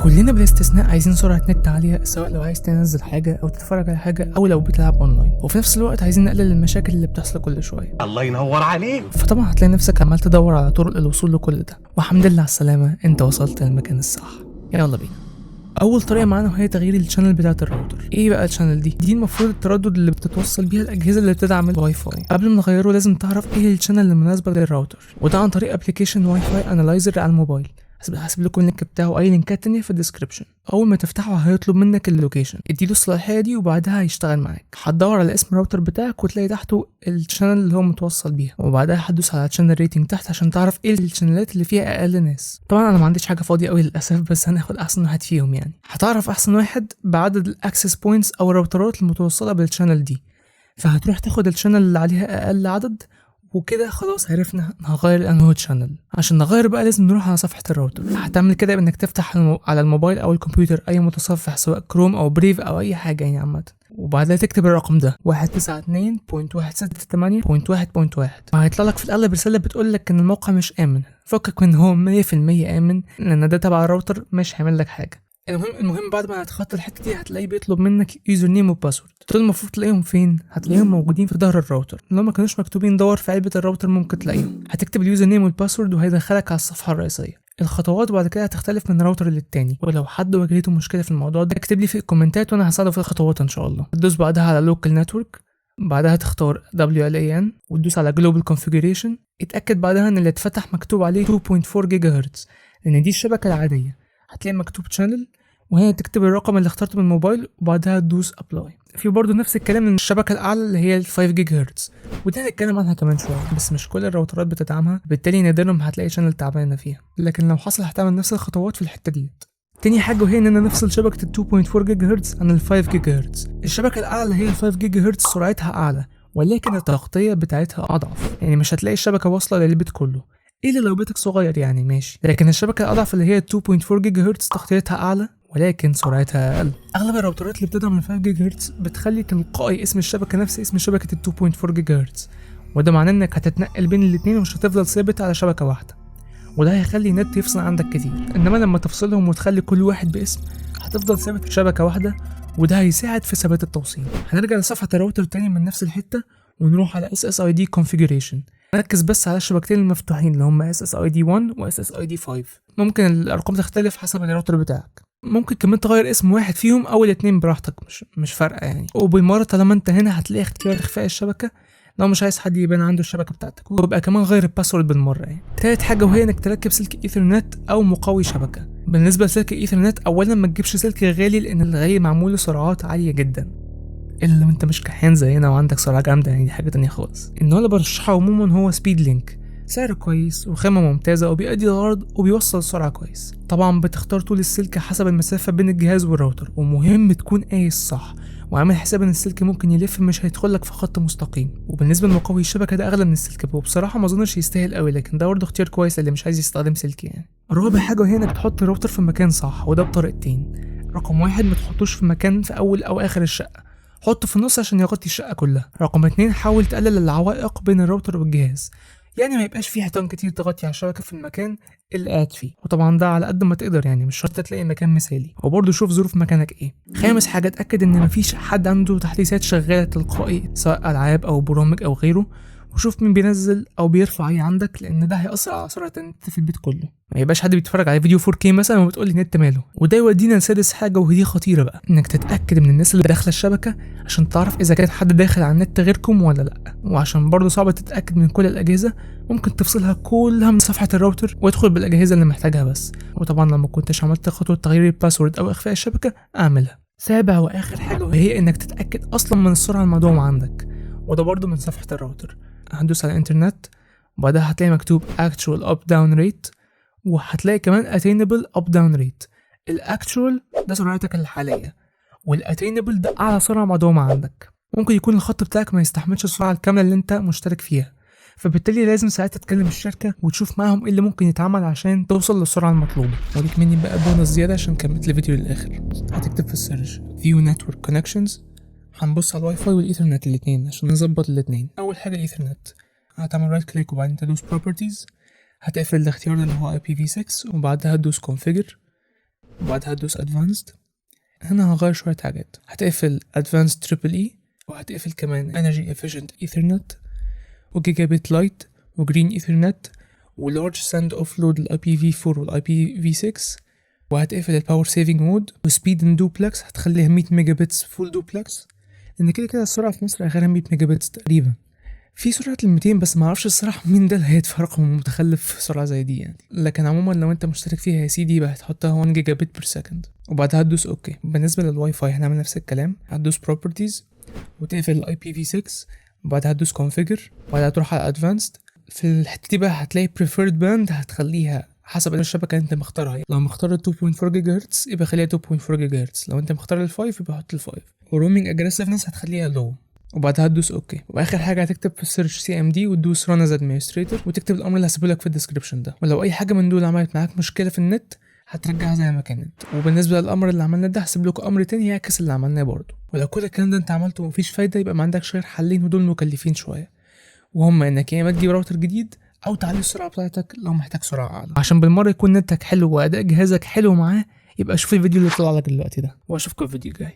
كلنا بلا استثناء عايزين سرعة نت عالية، سواء لو عايز تنزل حاجة أو تتفرج على حاجة أو لو بتلعب أونلاين، وفي نفس الوقت عايزين نقلل المشاكل اللي بتحصل كل شوية. الله ينور عليك. فطبعا هتلاقي نفسك عمال تدور على طرق للوصول لكل ده، والحمد لله على السلامة، انت وصلت للمكان الصح. يلا بينا. اول طريقه معانا وهي تغيير ال channel بتاعه الراوتر. ايه بقى ال channel دي؟ دي المفروض التردد اللي بتتوصل بيها الاجهزة اللي بتدعم الواي فاي. قبل ما نغيره لازم تعرف ايه ال channel المناسبة للراوتر، وده عن طريق application WiFi Analyzer على الموبايل. هسيب لكم ال link بتاعه اي لينكات تانية في ال description. اول ما تفتحه هيطلب منك ال location، اديله الصلاحية دي وبعدها هيشتغل معاك. هتدور على اسم الراوتر بتاعك وتلاقي تحته ال channel اللي هو متوصل بيها، وبعدها هتدوس على channel rating تحت عشان تعرف ايه ال channelات اللي فيها اقل ناس. طبعا انا ما عنديش حاجة فاضية قوي للاسف، بس هناخد احسن واحد فيهم. يعني هتعرف احسن واحد بعدد ال access points او الراوترات المتوصله بال channel دي، فهتروح تاخد ال channel اللي عليها اقل عدد، وكده خلاص عرفنا هنغير انهو channel. عشان نغير بقى لازم نروح على صفحة الراوتر. هتعمل كده بانك تفتح على الموبايل او الكمبيوتر اي متصفح، سواء كروم او بريف او اي حاجة يعني عامة، وبعدها تكتب الرقم ده 192.168.1.1. وهيطلع لك في الاغلب رسالة بتقول لك ان الموقع مش امن. فكك من هو 100% امن، لان ده تبع الراوتر مش هيعمل لك حاجة. المهم بعد ما هتخطى الحتة دي هتلاقيه بيطلب منك username و password. دول المفروض تلاقيهم فين؟ هتلاقيهم موجودين في ظهر الراوتر، لو ما كانوش مكتوبين دور في علبة الراوتر ممكن تلاقيهم. هتكتب ال username وال password وهيدخلك على الصفحة الرئيسيه. الخطوات بعد كده هتختلف من راوتر للتاني، ولو حد واجهته مشكلة في الموضوع ده اكتب لي في الكومنتات وانا هساعده في الخطوات ان شاء الله. تدوس بعدها على local network، بعدها تختار WLAN وتدوس على Global Configuration. اتأكد بعدها ان اللي اتفتح مكتوب عليه 2.4 جيجا هرتز، لان دي الشبكة العادية. هتلاقي مكتوب channel، وهنا تكتب الرقم اللي اخترته من الموبايل وبعدها تدوس apply. في برضه نفس الكلام من الشبكة الاعلى اللي هي ال 5 جيجا هرتز، ودي هنتكلم عنها كمان شويه، بس مش كل الراوترات بتدعمها، بالتالي نادرا ما هتلاقي channel تعبانة فيها، لكن لو حصل هتعمل نفس الخطوات في الحتة ديت. تاني حاجة وهي اننا نفصل شبكة ال 2.4 جيجا هرتز عن ال 5 جيجا هرتز. الشبكة الاعلى اللي هي ال 5 جيجا هرتز سرعتها اعلى، ولكن التغطية بتاعتها اضعف، يعني مش هتلاقي الشبكة واصله للبيت كله الا لو بيتك صغير يعني ماشي. لكن الشبكة الاضعف اللي هي 2.4 جيجا هرتز تغطيتها اعلى ولكن سرعتها اقل. اغلب الراوترات اللي بتدعم ال 5 جيجا هرتز بتخلي تلقائي اسم الشبكة نفس اسم شبكة ال 2.4 جيجا هرتز، وده معناه انك هتتنقل بين الاتنين ومش هتفضل ثابت على شبكة واحده، وده هيخلي النت يفصل عندك كتير. انما لما تفصلهم وتخلي كل واحد باسم هتفضل ثابت في شبكة واحده، وده هيساعد في ثبات التوصيل. هنرجع لصفحة الراوتر تاني من نفس الحتة ونروح على SSID configuration. نركز بس على الشبكتين المفتوحين اللي هم SSID 1 و SSID 5. ممكن الارقام تختلف حسب الراوتر بتاعك. ممكن كمان تغير اسم واحد فيهم او الاتنين براحتك، مش فارقه يعني. وبالمره طالما انت هنا هتلاقي اختيار اخفاء الشبكة لو مش عايز حد يبان عنده الشبكة بتاعتك، ويبقى كمان غير ال password بالمرة يعني. تالت حاجة وهي انك تركب سلك ايثرنت او مقوي شبكة. بالنسبة لسلك ايثرنت، اولا ما تجيبش سلك غالي لان الغالي معمول لسرعات عالية جدا، الا لو انت مش كحيان زينا وعندك سرعة جامدة يعني، دي حاجة تانية خالص. النوع اللي برشحه عموما هو Speedlink، سعره كويس وخامة ممتازة وبيأدي الغرض وبيوصل السرعة كويس. طبعا بتختار طول السلك حسب المسافة بين الجهاز والراوتر، ومهم تكون قايس صح وعامل حساب ان السلك ممكن يلف مش هيدخلك في خط مستقيم. وبالنسبة لمقوي الشبكة ده اغلى من السلك، وبصراحة ما اظنش يستاهل قوي، لكن ده برضه اختيار كويس للي مش عايز يستخدم سلك يعني. رابع حاجة وهي انك تحط الراوتر في مكان صح، وده بطريقتين. رقم واحد، ما تحطوش في مكان في اول او اخر الشقة، حطه في النص عشان يغطي الشقة كلها. رقم اتنين، حاول تقلل العوائق بين الراوتر والجهاز، يعني ما يبقاش في حيطان كتير تغطي على الشبكة في المكان اللي قاعد فيه، وطبعا ده على قد ما تقدر يعني، مش شرط تلاقي مكان مثالي، وبرضه شوف ظروف مكانك ايه. خامس حاجة، اتأكد ان مفيش حد عنده تحديثات شغالة تلقائي سواء ألعاب أو برامج أو غيره، وشوف مين بينزل او بيرفع ايه عندك، لان ده هيأثر على سرعة النت في البيت كله. ما يبقاش حد بيتفرج على فيديو 4K مثلا وبتقول لي النت ماله. وده يودينا لسادس حاجة وهي خطيرة بقى، انك تتاكد من الناس اللي داخله الشبكة عشان تعرف اذا كان حد داخل على النت غيركم ولا لا. وعشان برضه صعب تتاكد من كل الاجهزة، ممكن تفصلها كلها من صفحة الراوتر وادخل بالاجهزة اللي محتاجها بس. وطبعا لو ما كنتش عملت خطوة تغيير ال password او اخفاء الشبكة اعملها. سابع واخر حاجة وهي انك تتاكد اصلا من السرعة المدعومه عندك، وده برضه من صفحة الراوتر. هتدوس على الانترنت وبعدها هتلاقي مكتوب actual up down rate، وهتلاقي كمان attainable up down rate. ال actual ده سرعتك الحالية، وال attainable ده اعلى سرعة مدعومة عندك. ممكن يكون الخط بتاعك ما يستحملش السرعة الكاملة اللي انت مشترك فيها، فبالتالي لازم ساعتها تكلم الشركة وتشوف معاهم ايه اللي ممكن يتعمل عشان توصل للسرعة المطلوبة. وليك مني بقى بونص زيادة عشان كملت الفيديو للآخر. هتكتب في ال search view network connections، هنبص على الواي فاي والايثرنت الاتنين عشان نظبط الاتنين. اول حاجة الايثرنت، هتعمل right click وبعدين تدوس properties، هتقفل الاختيار اللي هو IPv6 وبعدها تدوس configure. وبعدها هتدوس advanced. هنا هغير شوية حاجات، هتقفل advanced triple E، وهتقفل كمان energy efficient ethernet و gigabit lite و green ethernet و large send offload ال IPv4 وال IPv6، وهتقفل ال power saving mode و speed in duplex هتخليها 100 megabits full duplex، لان كده كده السرعة في مصر اخرها 100 megabits تقريبا. في سرعة ال 200 بس ما اعرفش الصراحة مين ده اللي هيدفع رقم متخلف في سرعة زي دي يعني. لكن عموما لو انت مشترك فيها يا سيدي يبقى هتحطها 1 gigabit per second، وبعدها هتدوس okay. بالنسبة للواي فاي هنعمل نفس الكلام، هتدوس properties وتقفل ال IPv6، وبعدها هتدوس configure، وبعدها تروح على advanced. في الحتة دي بقى هتلاقي preferred band هتخليها حسب الشبكة اللي انت مختارها. لو مختار 2.4 جيجا هرتز يبقى خليها 2.4 جيجا هرتز، لو انت مختار ال 5 يبقى حط ال 5، و roaming aggressiveness هتخليها low، وبعدها تدوس okay. واخر حاجة هتكتب في ال search CMD وتدوس run as administrator، وتكتب الامر اللي هسيبه لك في ال description ده. ولو اي حاجة من دول عملت معاك مشكلة في النت هترجعها زي ما كانت. وبالنسبة للامر اللي عملناه ده هسيب لكم امر تاني يعكس اللي عملناه برضه. ولو كل الكلام ده انت عملته ومفيش فايده، يبقى ما عندكش غير حلين، ودول مكلفين شويه، وهم انك يا اما تجيب راوتر جديد او تعلي السرعة بتاعتك لو محتاج سرعة اعلى. عشان بالمرة يكون نتك حلو واداء جهازك حلو معاه، يبقى شوف الفيديو اللي طلع لك دلوقتي ده، واشوفكم في الفيديو الجاي.